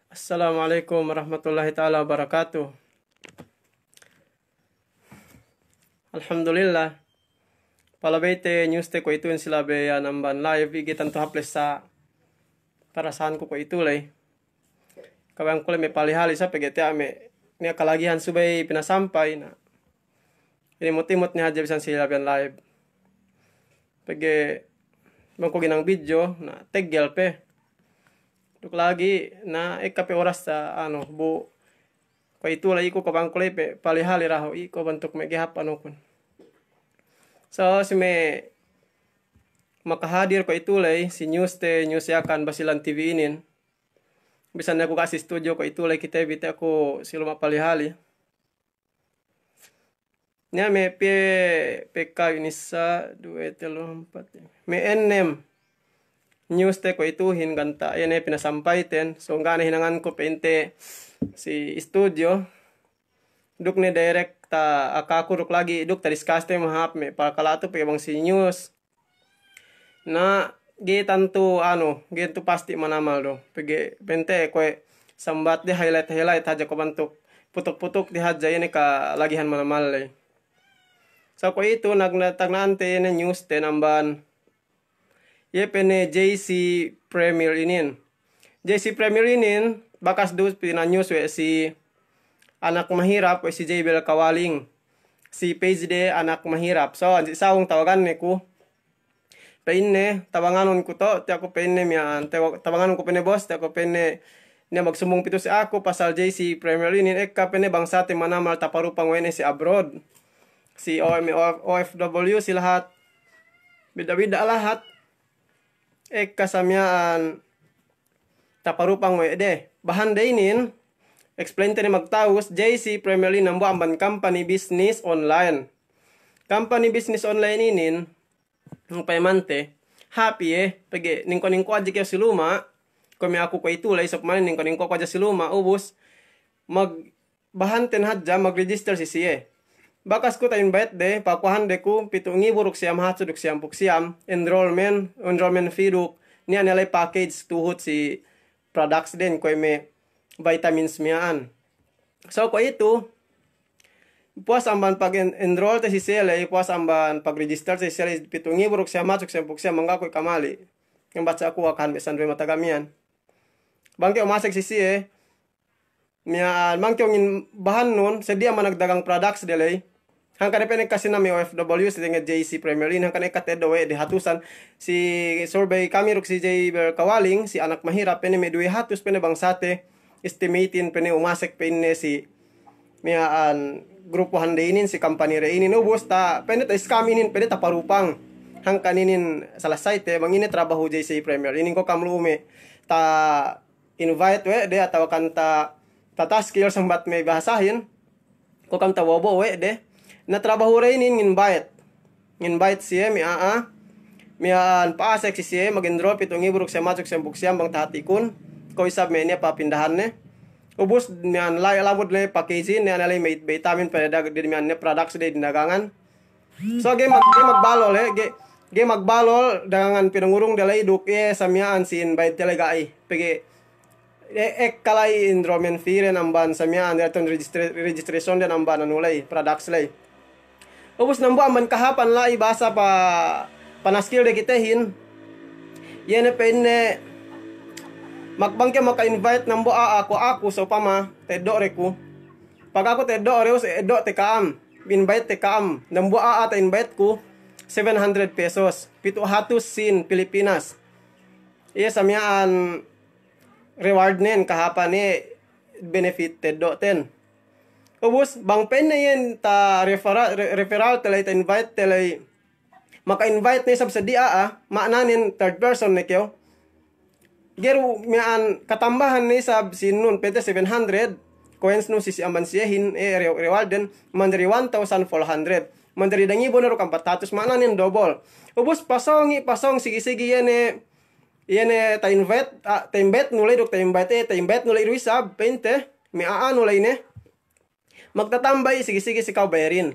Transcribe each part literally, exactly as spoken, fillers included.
Assalamu alaikum warahmatullahi ta'ala wabarakatuh. Alhamdulillah. Palabey te news te kuwe'ituhin si labeyan amban live, ga'i tantu hāp lessa parasahanku kuwe'itu ley. Kabang ku ley me' palihali sa pegge' tiya' me' niya' kalagihan subey pinasampay na. Inimut-imut ne hadja bisan si labeyan live. Pegge' bang ku ginang video, na teggel pe. Duk lagi', na ekka pe oras sa, anu, bu, kuwe'itu ley iku kabang ku ley pe palihali dahu' iku bantuk me' ga'i hāp anukun. So, si me' makahadir kuwe'itu ley, si news te, news Yakan Basilan T V inin. Bisan ne aku ga' si studio kuwe'itu ley kite bi te aku si luma' palihali. Niya' me' piye pe kayu' inin, sa, duwe, tellu, ampat, me' ennem news te kuwe'ituhin ganta' iye ne pinasampayten, so ga' ne hinanganku pa'inte si studio. Duk ne direct ta akaku duk lagi' duk ta discuss te mahāp me' parakala' tu pegge' bang si news na ga'i tantu anu, ga'i tantu pasti' manamal du. Pegge' pa'inte kuwe' sambat de highlight-highlight hadja kuwe' bantuk putuk-putuk de hadja iye ne kalagihan manamal ley. So kuwe'itu nag-, tagna'ante iye ne news te namban iye pe ne J C Premier inin. J C Premier inin bakas du pinanews we' si Anak Mahirap, we' si J B L Kawaling. Si page de Anak Mahirap. So, ansi' sawung tawaganne ku. Pa'inne, tabanganun ku to, tiya' ku pa'inne miya'an, te-, tabanganun ku pa'inne boss, tiya' ku pa'inne niya' magsumbung pitu si aku, pasal J C Premier inin, ekka pa'inne bangsate manamal taparupang we' ne si abroad. Si O M, O F W, si lahat. Bidda'-bidda' lahat. Ekka sa miya'an taparupang we' de. Bahan de inin, explain te ne magtawus, J C Premier inin dambuwa' amban company business online. Company business online inin, payamante, hāp iye, pegge' ningko'-ningko' hadja kew si luma', kuwe' me' aku kuwe'itu ley, isab mane ningko'-ningko' aku hadja si luma', ubus, mag-, bahanten hadja mag-register si siye. Bakas ku ta-invite de, pakuwahan de ku pitu' ngibu duk siyam hatus duk siyampū' siyam, enrollment, enrollment fee duk, niya' ne ley package tuhut si products den, kuwe' me' vitamins miya'an. So, kuwe'itu, puwas amban pag-en-, enroll te si siye ley, puwas amban pag-register te si siye ley, pitu' ngibu duk siyam hatus duk siyampū' siyam, mangga'i ku kamali'. Ngembaca aku akahan me' sinduwe mataga miya'an. Bang kew umasek si siye, miya'an, bang kew ngin bahannun, sadiya managdagang products de ley. Hangkan ne pa'inne ekka si na me' O F W si tengnga' J C Premier inin, hangkan ne ekka teddo' we' de hatusan. Si survey kami duk si J B L Kawaling, si Anak Mahirap, pa'inne me' duwe hatus pa'inne bangsate, estimatin pa'inne umasek pa'inne si miya'an grupuhan de inin, si company de inin, ubus ta, pa'inne ta-scam inin, pa'inne taparupang. Hangkan inin salasay te, bang ine trabahu J C Premier inin, ko' kam lu'u me' ta invite we' de atawa kan ta-, tataskil sambat me' bahasahin, ko' kam tabo'o-bo'o we' de. Na trabahu de inin nginvite. Nginvite siye me' a'a. Miya'an pa'asek si siye mag-enroll pitu' ngibu duk siyam hatus duk siyampū' siyam bang tahatikun. Ko' isab me' niya' papindahanne. Ubus miya'an la'i lamud le packaging, niya' ne ley me' vitamin pa'inne dag-, di miya'an ne products de dinagangan. So, ga'i mag-, ga'i magbalol, eh, ga'i, ga'i magbalol, dagangan pinangurung de ley duk, eh, sa miya'an si invite de ley ga'i. Pegge', eh, ekka ley enrollment fee den amban sa miya'an, de ton registra-, registration den amban anu ley, products ley. Ubus dambuwa' amban kahāpan ley bahasa pa-, panaskil de kitehin. Iye ne pa'inne, mak-, bang kew maka-invite dambuwa' a'a ku, aku, sa'upama, teddo' de ku. Pag aku teddo' de, us eddo' te ka'am. Invite te ka'am, dambuwa' a'a ta-invite ku, seven hundred pesos, pitu' hatus sīn Pilipinas. Iye sa miya'an reward nen, kahāpan iye benefit teddo' ten. Ubus, bang pa'inne iyan ta-refera-, re-, referral te ley, ta-invite te ley, maka-invite ne isab sadiya a'a, ma'nanen third person ne kew. Ga'i du miya'an katambahan ne isab si nun pa'inte seven hundred coins nu si, si amban siyehin, eh, re-, reward den, manjari one thousand four hundred. Manjari dangibu ne duk ampat hatus, ma'nanen double. Ubus pasōngi, pasōng sigi-sigi iye ne, iye ne ta-invite, ah, ta-invite nu ley duk ta-invite, eh, ta-invite nu ley du isab, pa'inte, me' a'a nu ley ne. Magtatamba i sigi-sigi si ka'u bayarin.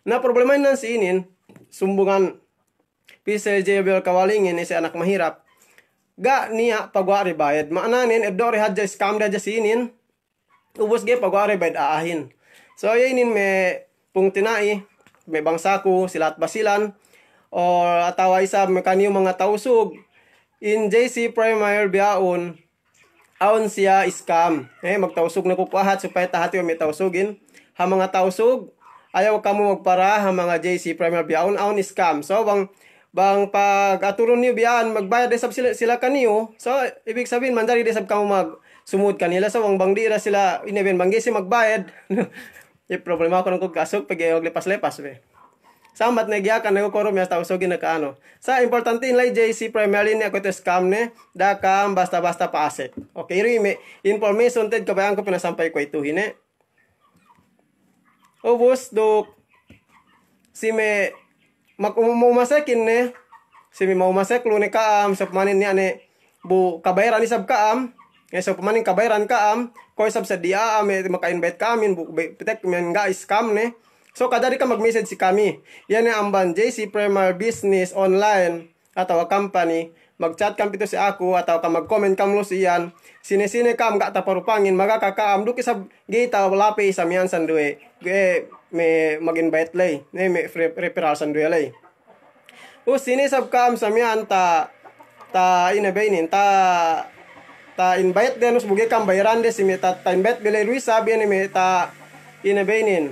Na problemahin nan si inin, sumbungan pī si J B L Kawaling inin si Anak Mahirap. ga' niya' paguwa' de bayed. Ma'nanen, eddo' de hadja, scam de hadja si inin. Ubus ga'i paguwa' de bayed a'ahin. So, iye inin me' pungtina'i, me' bangsaku, si lahat Basilan, o atawa isab me' kaniyu manga Tausug, in J C Premier biya'un, awn siya scam. Eh, magtausug ne ku kuwe'ahat supaya tahati we' me' Tausugin. Ha manga Tausug, ayaw kamu magpara ha manga J C Premier biya'un, awn scam. So, bang, bang pag-aturun niyu biya'an, magbayad de isab sila, sila kaniyu. So, ibig sabihin, manjari de isab kamu magsumud kanila. So, bang, bang di' da sila, ine ben, bang ga'i siye magbayad. Iye problema ku nangku kasug pegge' maglepas-lepas be. Sambat ne giyakan ne ku korum ya Tausugin ne ka'anu. Sa' importante in la'i J C Premier inin aku itu scam ne, da'a kam basta-basta pa'asek. Oke, iru ime information te'ed kabaya'anku pinasampay ku itu hine. Ubus duk si me' mak-, um-, ma'umasekin ne, si me' ma'umasek lu ne ka'am, sopamanin niya' ne bu kabayaran isab ka'am, eh, sopamanin kabayaran ka'am, kuwe' isab sadiya a'a me' maka-invite ka'amin bu, be-, petek me' ga'i scam ne. So, kajari kam mag-message si kami. Iye ne amban J C Premier Business Online atawa Company, mag-chat kam pitu si aku, atawa kam mag-comment kam lu si iyan. Sine-sine kam ga' taparupangin, magaka ka'am, duk isab ga'i talapey sa miya'an sinduwe, ga'i me' mag-invite ley, ne me' re-, referral sinduwe ley. Us, sine isab ka'am sa miya'an ta, ta ine be inin, ta, ta invite de, us bu ga'i kam bayaran de si me' ta, ta invite bi ley du isab, iye ne me' ta ine be inin.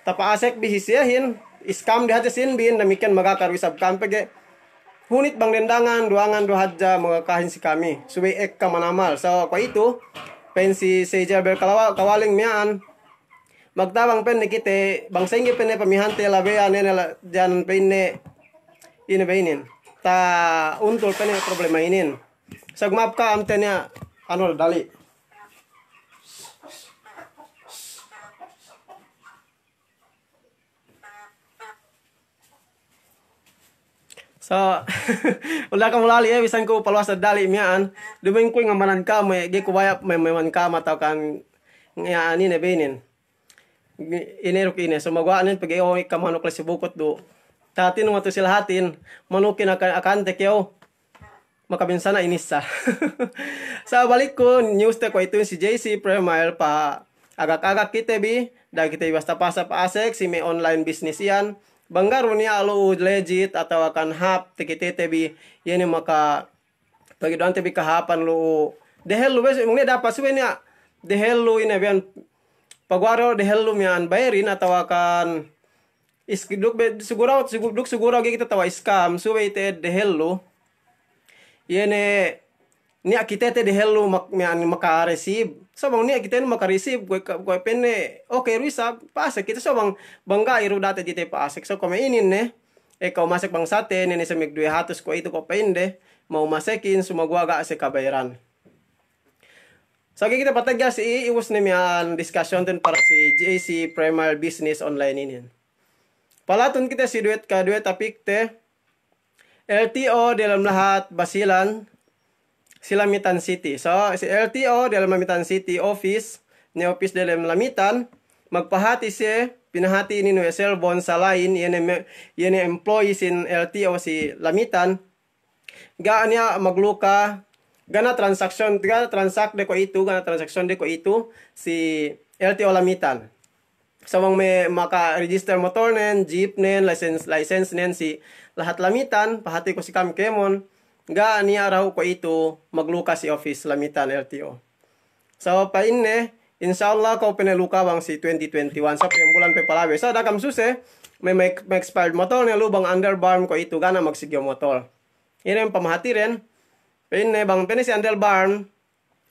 Tapa'asek bi si siyehin, scam de hadja sin bin, damikkiyan magaka du isab ka'am pegge' hunit bang dendangan, duwangan du hadja magakahin si kami. Subey ekka manamal. So, kuwe'itu, pa'in si Sey Jabel Kalawa-, Kawaling miya'an, magtabang pa'inne kite, bang sa'ingge pa'inne pamihante labeyan ne la-, jan pa'inne, ine be inin. Ta'untul pa'inne problema inin. Sag ma'ap ka'am te niya', anu, dali'. So, uda' kam ulali', eh, bisan ku paluwas dali' miya'an. Duma'in ku ngambanan ka'am, eh, ga'i ku baya' me-, meman ka'am atawa kan ngiya' inin ne be inin. Ine duk ine, so maguwa' inin pegge' o ikka manuk ley si bukut du. Tahatin matu si lahatin, manukin aka-, akante kew. Makabinsana' inissa. Sa' balikku, news te kuwe'itu si J C Premier pa'agak-agak kite bi, da'a kite bi basta pa'asek si me' online business iyan. Bang ga' du niya' lu'u legit atawa kan hāp takitete bi, iye ne maka pagduwante bi kahāpan lu'u dehellu be, subey ne dapat subey niya' dehellu ine biyan paguwa' du dehellu miya'an bayarin atawa kan Is-, duk be, sigurado, sigu-, duk sigurado ga'i kite tawa' scam, subey te'ed dehellu. Iye ne, niya' kite te dehellu mak-, miya'an maka-receive. So bang niya' kite ne maka-receive, kuwe' ka-, kuwe' pa'inne, oke du isab, pa'asek kite. So bang, bang ga'i du da'a te kite pa'asek. So kuwe' me' inin ne, ekka umasek bang sate, ne ne semeg duwe hatus kuwe'itu kuwe' pa'inde, ma'umasekin, sumaguwa' ga' siye kabayaran. So ga'i kite pategga si iye, ubus ne miya'an discussion ten para si J C Premier Business Online inin. Palatun kite si duwe, kaduwe topic te, L T O dalem lahat Basilan si Lamitan City. So, si L T O dalem Lamitan City office, ne office dalem Lamitan, magpahati siye, pinahati inin we' Selbon Salain, iye ne me-, iye ne employee sin L T O si Lamitan, ga' niya' magluka, ga' niya' transaction, ga' niya' transact de kuwe'itu, ga' niya' transaction de kuwe'itu si L T O Lamitan. So bang me' maka-register motornen, jeepnen, license, license-nen si lahat Lamitan, pahatiku si ka'am kēmon, ga' niya' dahu' kuwe'itu magluka si office Lamitan L T O. So pa'inne, insya Allah kew pe ne luka bang si twenty twenty-one, so pe bulan pe palabey. So da'a ka'am suse, me', me', me' expired motor ne lu bang under BARMM kuwe'itu, ga' niya' magsiggew motor. Ine pamahatiren, pa'inne bang pe ne si under BARMM,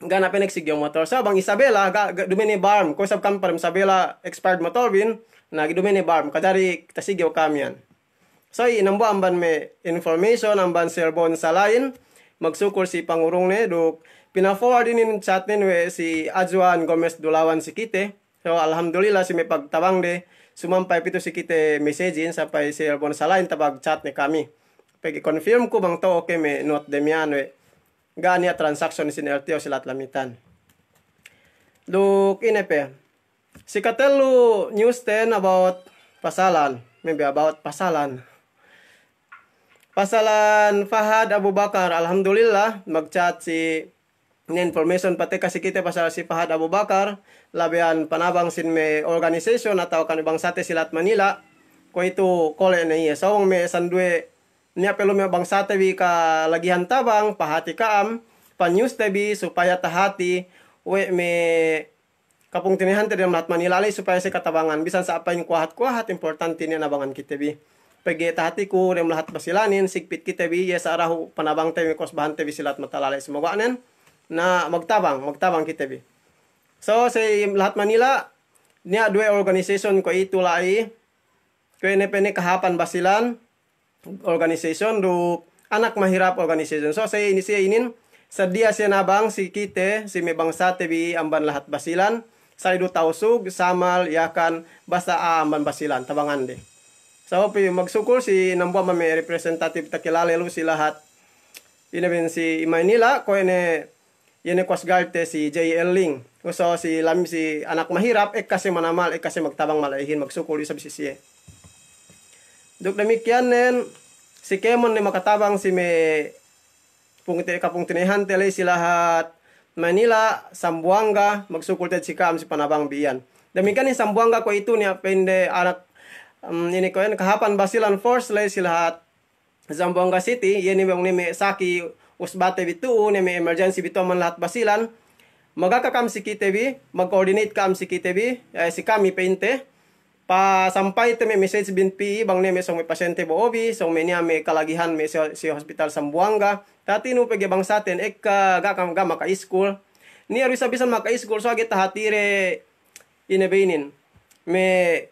ga' niya' pe ne siggew motor. So bang Isabela, ga', ga' duma'in ne BARMM, kuwe' isab ka'am padem Isabela expired motor bin, na duma'in ne BARMM, kajari tasiggew ka'am iyan. So, inambu amban me' information amban Selbon Salain, magsukul si pangurungne, duk pina-forward inin chatnen we' si Ajuan Gomez Dulawan si kite. So, alhamdulillah si me' pagtabangde, sumampay pitu si kite message-in sampay Selbon Salain tabag chat ne kami. Pegge' confirm ku bang to'o ke me' note de miya'an we' ga' niya' transaction sin L T O si lahat Lamitan. Duk ine pe. Si katellu news ten about pasalan. Maybe about pasalan. Pasalan Fahad Abu Bakar, alhamdulillah, magchat si, ne, information patekka si kite pasal si Fahad Abu Bakar, labeyan panabang sin me' organization atawa kan bangsate si lahat Manila, kuwe'itu kole' ne iye. Sawung me' sanduwe niya' pe lu me' bangsate bi kalagihan tabang, pahati ka'am, pa-news te bi, supaya tahati we' me' kapungtina'ihante dem lahat Manila ley supaya siye katabangan. Bisan sa' pa'in kuwahat-kuwahat, importante niya' nabangan kite bi. Pegge' tahatiku dem lahat Basilanin, sigpit kite bi, iye sa' dahu' panabangte bi, kosbahante bi si lahat Matalale, si magwa'nen. Na magtabang, magtabang kite bi. So, si lahat Manila, niya' duwe organization kuwe'itu la'i, kuwe' ne pe ne Kahāpan Basilan organization duk Anak Mahirap organization. So, siye inin, siye inin, sadiya siye nabang si kite, si me' bangsate bi amban lahat Basilan, Saidu, Tausug, Samal, Yakan, basta a'a amban Basilan, tabangande. So, pi-, magsukul si dambuwa' me' representative takilale lu si lahat, ine ben si Manila, kuwe' ne iye ne Coast Guard te si J L Ling. Uso si lam-, si Anak Mahirap, ekka siye manamal, ekka siye magtabang mala'ihin, magsukul isab si siye. Duk damikkiyan nen, si kēmon ne makatabang si me' pungti-, kapungtina'ihante ley si lahat Manila, Sambuwangga, magsukul te'ed si ka'am si panabang bi iyan. Damikkiyan si Sambuwangga kuwe'itu niya' pa'inde anak, em, ine kuwe' ne Kahāpan Basilan Force ley si lahat Zamboanga City, iye ne bang ne me' saki usbate bi tu'u, ne me' emergency bi tu'u amban lahat Basilan, magaka ka'am si kite bi, mag-coordinate ka'am si kite bi, eh, si kami pa'inte, pasampayte me' message bin pī, bang ne me' sōng me' pasyente bo'o bi, sōng me' niya' me' kalagihan me' si, si hospital Zamboanga, tatinu pegge' bangsaten ekka ga' kam-, ga' maka-iskul. Niya' du isab bisan maka-iskul, so ga'i tahatide ine be inin. Me'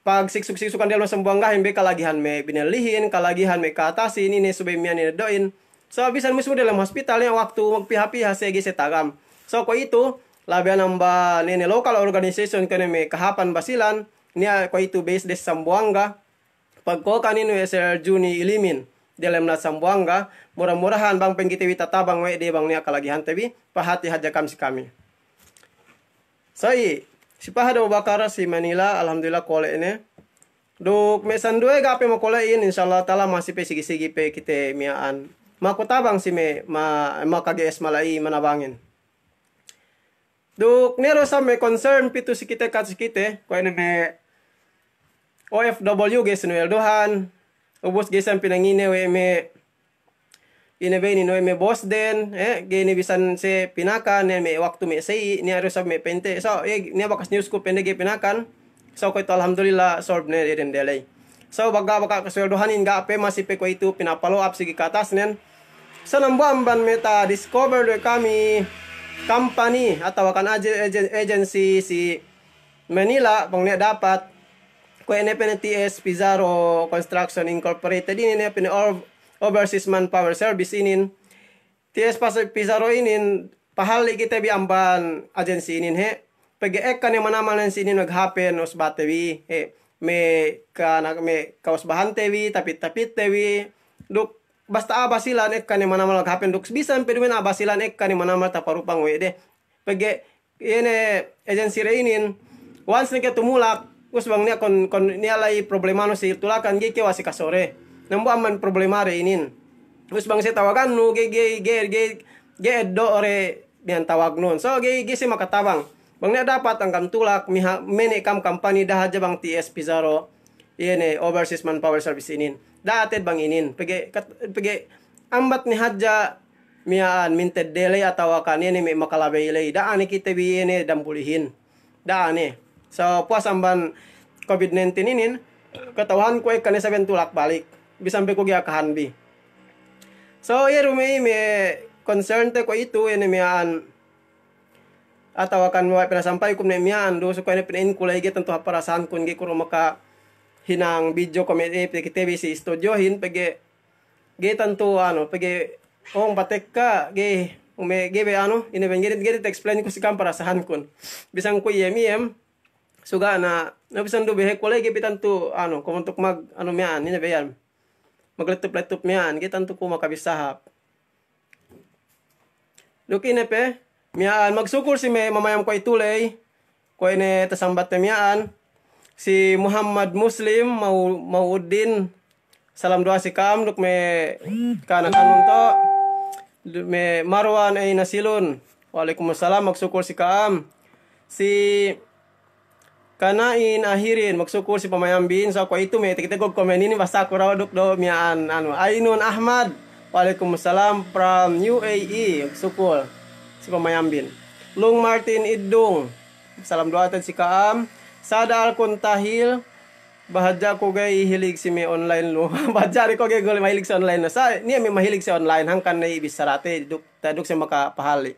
pagsiksuk-siksukan diyalem Zamboangahin be kalagihan me' binellihin, kalagihan me' katasin, ine subey miya'an ine do'in. So, bisan mismu diyalem hospital ne waktu magpiha-piha siye ga'i siye tagam. So, kuwe'itu, labeyan amban ine local organization kene me' Kahāpan Basilan, niya' kuwe'itu base de Zamboanga. Pagkōkan inin we' Sir Juni Ilimin, diyalem lahat Zamboanga, mura-murahan bang pa'in kite bi tatabang we' de bang niya' kalagihante bi, pahati hadja kam si kami. Sa'i, si Pahad Abu Bakar si Manila, alhamdulillah kole' ne. Duk me' sanduwe ga' pe makole'in, insya Allah ta'ala masi pe sigi-sigi pe kite miya'an. Maku tabang si me', ma-, maka G S mala'i manabangin. Duk ne du sa me' concern pitu si kite kat si kite, kuwe' ne me' O F W ga'i sinweldohan, ubus ga'i sa pinangine we' me' ine be inin we' me' boss den, eh, ga'i ne bisan siye pinakan, ne me' waktu me' sa'i, niya' du isab me' pa'inte. So, eh, niya' bakas news ku pa'inde ga'i pinakan. So, kuwe'itu alhamdulillah, solve ne diyalem de ley. So, baga'-baga' kasweldohanin ga' pe masi pe kuwe'itu pina-follow up sigi katasnen. So, dambuwa' amban me' ta-discover du we' kami company atawa kan agen-, agen-, agency si Manila, bang niya' dapat, kuwe' ne pa'in T S Pizarro Construction Incorporated inin, ne pa'in Ov-, Overseas Manpower Service inin. T S Pas-, Pizarro inin, pahalli' kite bi amban agency inin he'. Pegge' ekka ne manamal ne si inin maghapen usbate bi, he'. Me' ka-, me' kausbahante bi, tapit-tapitte bi. Duk basta a'a Basilan ekka ne manamal maghapen, duk bisan pe duma'in a'a Basilan ekka ne manamal taparupang we' de. Pegge' iye ne agency de inin, once ne ke tumulak, us bang niya' kon, kon niya' la'i problemanu si tulakan, ga'i ke wasi kasore. Dambuwa' amban problemade inin. Us bang siye tawagannu, ga'i, ga'i, ga'i, ga'i, ga'i eddo' de miya'an tawagnun. So, ga'i, ga'i siye makatabang. Bang niya' dapat hangkan tulak, miha-, mene' kam company da'a hadja bang T S Pizarro, iye ne Overseas Manpower Service inin. Da'a te'ed bang inin. Pegge', kat-, pegge' ambat ne hadja miya'an minted de ley atawa kan iye ne me' makalabey ley. Da'a ne kite bi iye ne dambulihin. Da'a ne. So, puwas amban covid nineteen inin, kata'uhanku ekka ne isab iyan tulak balik. Bisan pe ku ga'i akahanbi. So, iye du me' i me' concern te kuwe'itu, iye ne miya'an atawa kan we' pinasampayku ne miya'an du, so kuwe' ne pina'inku ley ga'i tantu hap parasahankun, ga'i ku du makahinang video kuwe' me' e, pe kite bi si studiohin, pegge' ga'i tantu, anu, pegge' ong patekka, ga'i, ume, ga'i be, anu, ine ben, ga'i, ga'i te-explain ku si kam parasahankun. Bisan ku iyem-iyem, suga' na, na bisan du behe ku ley ga'i pe tantu, anu, kumuntuk mag, anu, miya'an, ine be iyan. Magletup-letup miya'an, ga'i tantu ku makabissā hap. Duk ine pe, miya'an magsukul si me' mamayam kuwe'itu ley, kuwe' ne tasambatte miya'an, si Muhammad Muslim Mau-, Mauddin, Salam du'a si ka'am duk me' kanakanun to. Duk me' Marwan Eina Silun. Wa'alaikumussalam, magsukul si ka'am. Si Kana'in Ahirin, magsukul si pamayambin. So kuwe'itu me' takite gog komen inin, basaku daw duk do miya'an, anu, Ainun Ahmad. Wa'alaikumussalam from U A E, magsukul si pamayambin. Lung Martin Idung, salam du'a te'ed si ka'am. Sada Alkun Tahil, bahadja ku ga'i hilig si me' online lu. Bahadja du ku ga'i mahilig si online lu. Sa' niya' me' mahilig si online, hangkan ne i bissarate, duk, duk siye makapahalli'.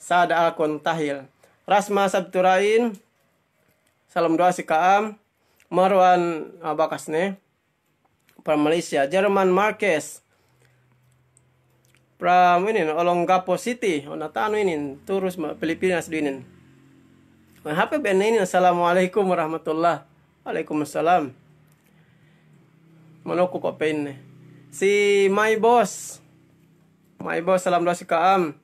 Sada Alkun Tahil. Rasma Sabturain, salam du'a si ka'am. Marwan, ah, bakas ne. From Malaysia. German Marquez. From inin, Olongapo City. O, natanu inin, turus ma-, Pilipinas du inin. Hape ben inin, assalamu alaikum warahmatullah. Wa'alaikumussalam. Manoku ko' pa'inne. Si My Boss. My Boss, salam du'a si ka'am.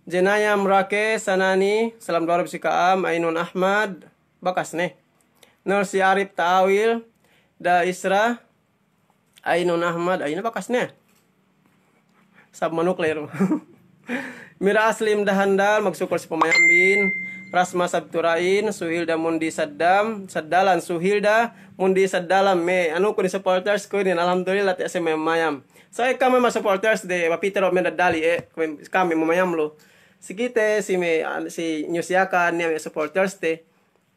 Jenayam Rake Sanani, salam du'a du si ka'am. Ainun Ahmad, bakas ne. Nur si Arif Ta'awil, Da Isra, Ainun Ahmad, Ainun bakas ne. Sab manuk la'i du. Mira Aslim Dahandal, magsukul si pamayambin. Rasma Sabturain, Suhilda Mundi Saddam, Saddalan, Suhilda Mundi Saddalan, me' anu ku inin, supporters ku inin, alhamdulillah, tiya' siye me' mayam. So, eh, kami me' supporters te, Papitero me' dadali, eh, kami mamayam lu. Si kite, si me', si News Yakan, niya' me' supporters te.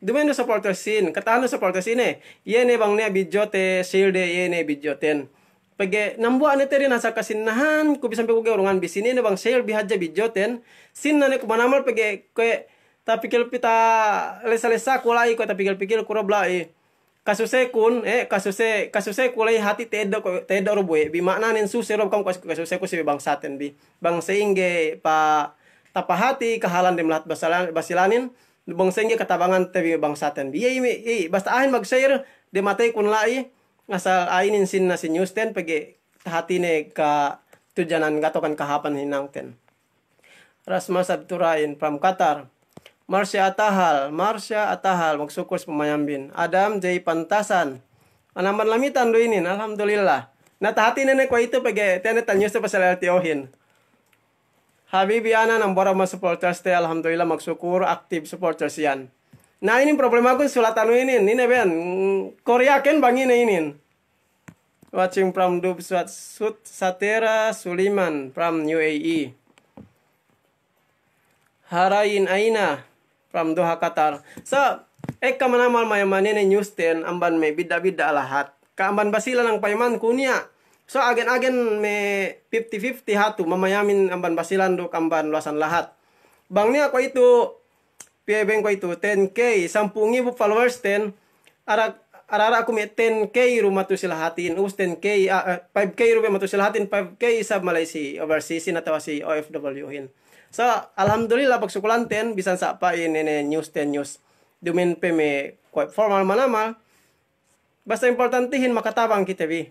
Duma'in du supporters sin, kata'uhannu supporters sin, eh. Iye ne bang niya' video te, share de, iye ne video ten. Pegge' nambuwa' ne te rin asal kasinnahan, ku bisan pe ku ga'i urungan bi, sine ne bang share bi hadja video ten, sinna ne ku manamal pegge' kuwe' tapikil pita lesa-lesa ku la'i, kuwe' tapikil-pikil ku rob la'i. Kasusekun, eh, kasuse-, kasuseku la'i hati' ta'eddo' ku, ta'eddo' rob we' bi, ma'nanen suse rob kam kas-, kasuseku si bangsaten bi. Bang sa'ingge pa tapahati kahalan dem lahat Basilan-, Basilanin, bang sa'ingge katabangante bi bangsaten bi. Iye, iye, iye, basta a'ahin mag-share, dem ateykun la'i, asal a'ahin sinna si news ten, pegge' tahatine katudjanan ga'i tokan kahāpan hinangten. Rasma Sabturain from Qatar. Marsha Atahal, Marsha Atahal, magsukul si pamayambin. Adam J Pantasan. Anamban Lamitan du inin, alhamdulillah. Na tahatine ne kuwe'itu pegge' tiya' ne tanyus te pasal L T O-hin. Habibi Ana, nambuwa' du me' supporters te, alhamdulillah, magsukul, active supporters iyan. Na, inin problemakun sulatanu inin, ine ben, mm, Korea ken bang ine inin. Watching from Dub Suat Sut Satera Suliman from U A E. Harain Aina from Doha, Qatar. Sa', ekka manamal mayaman ine news ten amban me' bidda'-bidda' lahat. Ka amban Basilan ang payamanku niya'. So, agen-agen me' fifty fifty hatu mamayamin amban Basilan duk amban luwasan lahat. Bang niya' kuwe'itu, piye bang kuwe'itu, ten K, sampū' ngibu followers ten, ara-, ara-ara ku me' ten K du matu si lahatin, ubus ten K, ah, eh, five K du me' matu si lahatin, five K isab mala'i si overseas-in atawa si O F W-hin. So, alhamdulillah, pagsukulanten, bisan sa' pa'in ine news ten news. Duma'in pe me' kuwe' formal manamal, basta importantihin makatabang kite bi.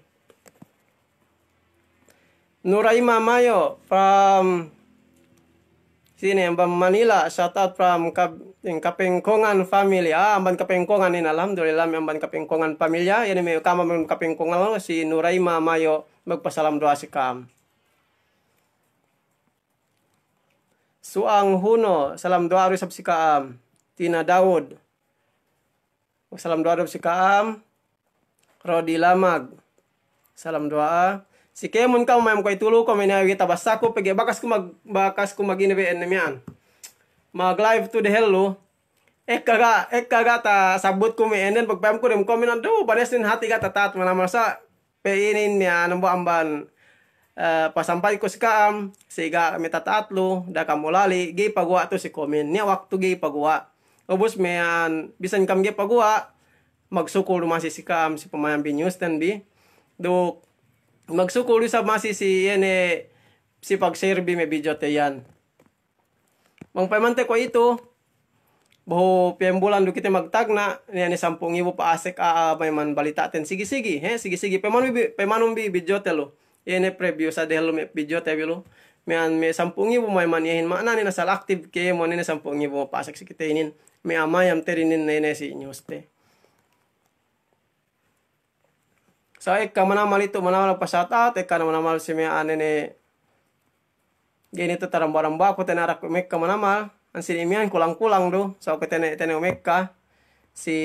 Nuraima Mayo from sine, amban Manila, shout out from Kap-, Kapengkongan family. Ah, amban Kapengkongan inin, alhamdulillah, me' amban Kapengkongan pamilya. Iye ne me' ka'am amban Kapengkongan, si Nuraima Mayo, magpasalam du'a si ka'am. Suang Huno, salam du'a du isab si ka'am. Tina Daud. Salam du'a du si ka'am. Rodi Lamag. Salam du'a. Si kēmon ka'am mayam kuwe'itu lu, komen iye tabasaku, pegge' bakas ku mag-, bakas ku mag-ine be enne miya'an. Mag-live tu dehellu. Ekka ga', ekka ga' tasabutku me' enden, pagpayamku dem komen, adu, banesnen hati' ga' tata'at manamal sa'. Pe inin miya'an ambo amban, eh, pasampayku si ka'am, si ga' me' tata'at lu, da'a kam ulali', ga'i paguwa' tu si komen, niya' waktu ga'i paguwa'. Ubus miya'an, bisan kam ga'i paguwa', magsukul du masi si ka'am si pamayam bi news ten bi. Duk, magsukul du isab masi si iye ne, si pag-share bi me' video te iyan. Bang payamante kuwe'itu, behu piyem bulan du kite magtagna', niya' ne sampū' ngibu pa'asek a'a mayaman balita'ten sigi-sigi, he, sigi-sigi. Payamanun bi, payamanun bi video te lu. Iye ne preview sa dehellu me' video te bi lu. Miya'an me' sampū' ngibu mayaman iyehin, ma'ananen asal active kēmon, iye ne sampū' ngibu pa'asek si kite inin. Me' a'a mayam te inin, iye ne si news te. Sa' ekka manamal itu, manamal pa shout out, ekka ne manamal si me' ane ne. Ga'i ne tu taramba-ramba ku tene arak Mekka manamal. Ansi ne miyan kulang-kulang du. Sa' ku tene, tene Mekka. Si